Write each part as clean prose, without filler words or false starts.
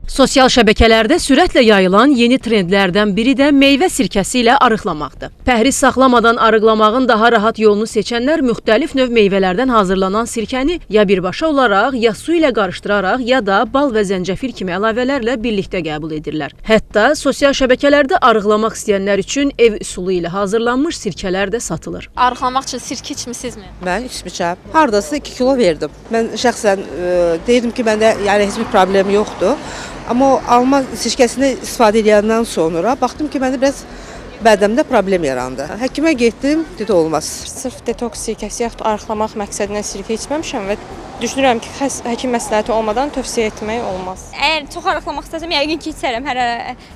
Sosial şəbəkələrdə sürətlə yayılan yeni trendlərdən biri də meyvə sirkəsi ilə arıqlamaqdır. Pəhriz saxlamadan arıqlamağın daha rahat yolunu seçənlər müxtəlif növ meyvələrdən hazırlanan sirkəni ya birbaşa olaraq, ya su ilə qarışdıraraq, ya da bal və zəncəfil kimi əlavələrlə birlikdə qəbul edirlər. Hətta sosial şəbəkələrdə arıqlamaq istəyənlər üçün ev üsulu ilə hazırlanmış sirkələr də satılır. Arıqlamaq üçün sirkə içmisinizmi? Mən içmişəm. Hardasa 2 kilo verdim. Mən şəxsən deyirdim ki, məndə yəni heç bir problem yoxdur. Amma o alma sirkəsini istifadə edəndən sonra baxdım ki, məndə biraz bədənimdə problem yarandı. Həkimə getdim, dedi olmaz. Sırf detoks sirkəsi yaxud arıqlamaq məqsədilə sirkə içməmişəm və düşünürəm ki, həkim məsləhəti olmadan tövsiyə etmək olmaz. Əgər çox arıqlamaq istəsəm, yəqin ki, içərəm,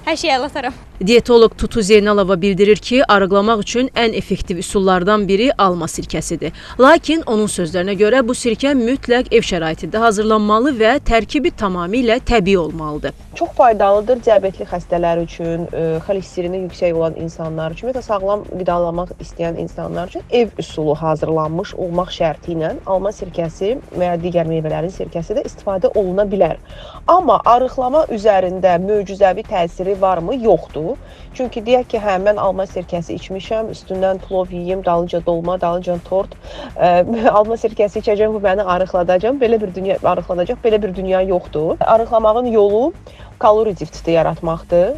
hər şeyi əl ataram. Diyetoloq Tutu Zeynalova bildirir ki, arıqlamaq üçün ən effektiv üsullardan biri alma sirkəsidir. Lakin onun sözlərinə görə bu sirkə mütləq ev şəraitində hazırlanmalı və tərkibi tamamilə təbii olmalıdır. Çox faydalıdır diabetli xəstələr üçün, xolesterini yüksək olan insanlar üçün, ümumiyyətlə sağlam qidalanmaq istəyən insanlar üçün ev üsulu hazırlanmış olmaq şərti ilə alma sirkəsi və ya digər meyvələrin sirkəsi də istifadə oluna bilər. Amma arıqlama üzərində möcüzəvi təsiri varmı? Yoxdur. Çünki deyək ki, hə, mən alma sirkəsi içmişəm, üstündən plov yeyim, dalınca dolma, dalınca tort, alma sirkəsi içəcəm, bu məni arıqladacaq. Belə bir dünya arıqladacaq, belə bir dünya yoxdur. Arıqlamağın yolu kalori defisiti yaratmaqdır,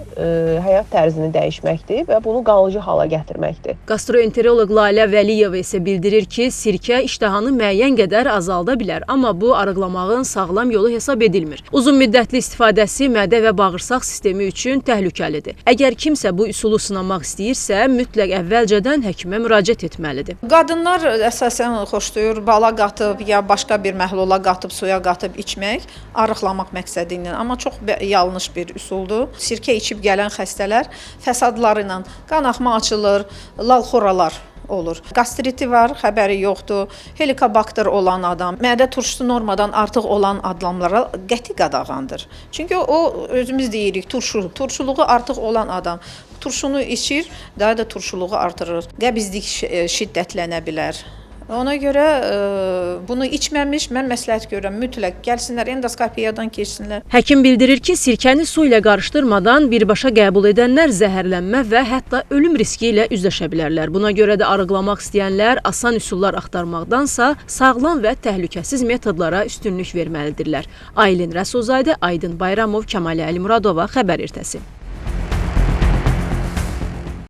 həyat tərzini dəyişməkdir və bunu qalıcı hala gətirməkdir. Gastroenteroloq Lalə Vəliyeva isə bildirir ki, sirkə iştahanı müəyyən qədər azalda bilər, amma bu arıqlamağın sağlam yolu hesab edilmir. Uzun müddətli istifadəsi mədə və bağırsaq sistemi üçün təhlükəlidir. Əgər kimsə bu üsulu sınamaq istəyirsə, mütləq əvvəlcədən həkimə müraciət etməlidir. Qadınlar əsasən xoşlayır bala qatıb ya başqa bir məhlula qatıb, suya qatıb içmək, arıqlamaq məqsədi ilə. Amma çox yanlış bir üsuldur. Sirkə içib gələn xəstələr fəsadları ilə qanaxma açılır, lalxoralar olur. Qastriti var, xəbəri yoxdur. Helikobakter olan adam, mədə turşusu normadan artıq olan adamlara qəti qadağandır. Çünki o özümüz deyirik, turşu, turşuluğu artıq olan adam turşunu içir, daha da turşuluğu artırır. Qəbizlik şiddətlənə bilər. Ona görə bunu içməmiş mən məsləhət görürəm, mütləq gəlsinlər, endoskopiyadan keçsinlər. Həkim bildirir ki, sirkəni su ilə qarışdırmadan birbaşa qəbul edənlər zəhərlənmə və hətta ölüm riski ilə üzləşə bilərlər. Buna görə də arıqlamaq istəyənlər asan üsullar axtarmaqdansa sağlam və təhlükəsiz metodlara üstünlük verməlidirlər. Aylin Rəsulzadə, Aydın Bayramov, Kəmalə Əlimuradova, Xəbər ertəsi.